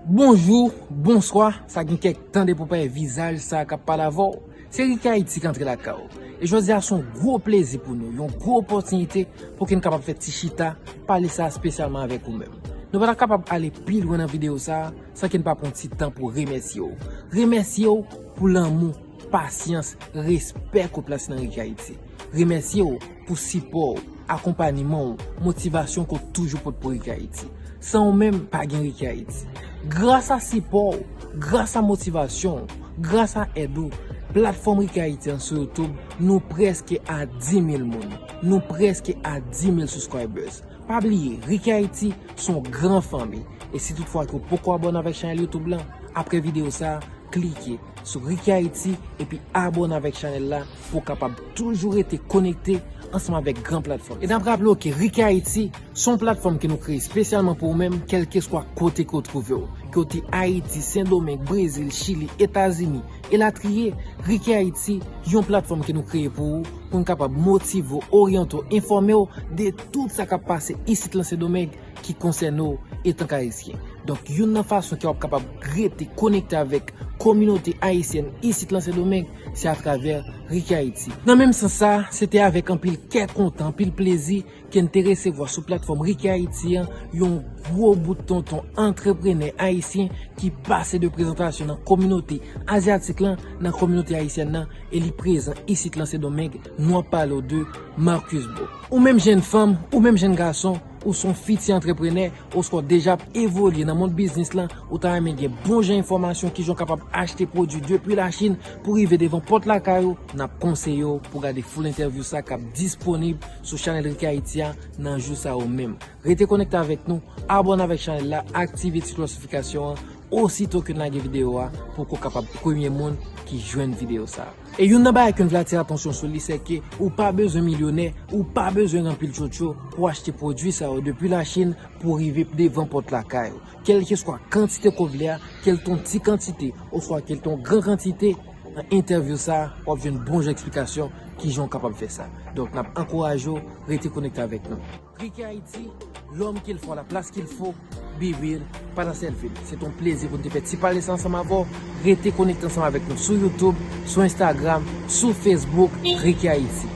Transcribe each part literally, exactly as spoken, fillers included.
Bonjou, bonswa, sa gen kèk tan depi w pa wè vizaj sa k ap pale avè w. Se Ricky Haiti k antre lakay ou. E jodi a se yon gwo plezi pou nou, yon gwo opòtinite pou ke n kapab fè ti chita, pale sa espesyalman avèk ou menm. Nou pa ta kapab ale pi lwen nan videyo sa a san ke n pa pran ti tan pou remèsye w. Remèsye w pou lanmou, pasyans, respè ke w plase nan Ricky Haiti. Remèsye w pou sipò w, akonpanyeman w, motivasyon ke w toujou pote pou Ricky Haiti. San ou menm, pa gen Ricky Haiti. Gras a sipò w, gras a motivasyon w, gras a èd ou, platfòm Ricky Haiti an sou YouTube, nou prèske a dis mil moun. Nou prèske a dis mil subscribers. Pa bliye, Ricky Haiti se yon gran fanmi. E si toutfwa ke w poko abòne avèk chanèl YouTube lan, apre videyo sa a, klike sou Ricky Haiti epi abòne avèk chanèl la pou w kapab toujou rete konekte ansanm avèk gran platfòm. E n ap raple w ke Ricky Haiti se yon platfòm ke nou kreye espesyalman pou ou menm, kèlkeswa kote ke w twouve w. Ke w te Ayiti, Sendomeng, Brezil, Chili, Etazini, elatriye, Ricky Haiti, yon platfòm ke nou kreye pou ou, pou n kapab motive w, oryante w, enfòme w de tout sa k ap pase isit lan Sendomeng ki konsène w etanke Ayisyen. Donk, youn nan fason ke w ap kapab rete konekte avèk kominote ayisyèn isit lan Sendomeng, se atravè Ricky Haiti. Nan menm sans sa, se te avèk anpil kè kontan, anpil plezi ke n te resevwa sou platfòm Ricky Haiti an yon gwo bout tonton antreprenè ayisyen ki pase de prezantasyon nan kominote azyatik lan, nan kominote ayisyèn nan, e li prezan isit lan Sendomeng, nou ap pale w de Marcus Beau. Ou menm jèn fanm, ou menm jèn gason, ou se yon fiti antreprenè, oswa w deja ap evolye nan mond biznis lan, ou ta renmen gen bon jan enfòmasyon kijan w kapab achte pwodui depi Lachin pou rive devan pòt lakay ou, n ap konseye w pou gade full entèvyou sa k ap disponib sou chanèl Ricky Haiti a nan jou sa yo menm. Rete konekte avèk nou, abòne avèk chanèl la, aktive ti klòch notifikasyon an, osito ke n lage videyo a, pou ke w kapab premye moun ki jwenn videyo sa a. E youn nan bagay ke n vle atire atansyon sou li, se ke ou pa bezwen milyonè, ou pa bezwen gen anpil tchotcho pou achte pwodui sa yo depi Lachin pou rive devan pòt lakay ou. Kèlkeswa kantite ke w vle a, ke l t yon ti kantite, oswa ke l t yon gran kantite, nan entèvyou sa a, w ap jwenn bon jan eksplikasyon kijan w kapab fè sa. Donk, n ap ankouraje w, rete konekte avèk nou. Ricky Haiti, l'homme qu'il faut à la place qu'il faut, be real, pa nan sèl vil. Se t yon plezi pou n te fè ti pale sa ansanm avè w. Rete konekte ansanm avèk nou sou YouTube, sou Instagram, sou Facebook, Ricky Haiti.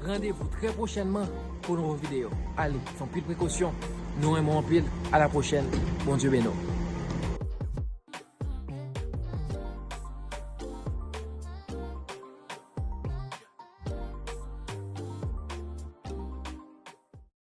Randevou trè pwochènman pou nouvo videyo. Ale, fè anpil prekosyon. Nou renmen w anpil. A la pwochèn. Bondye beni w.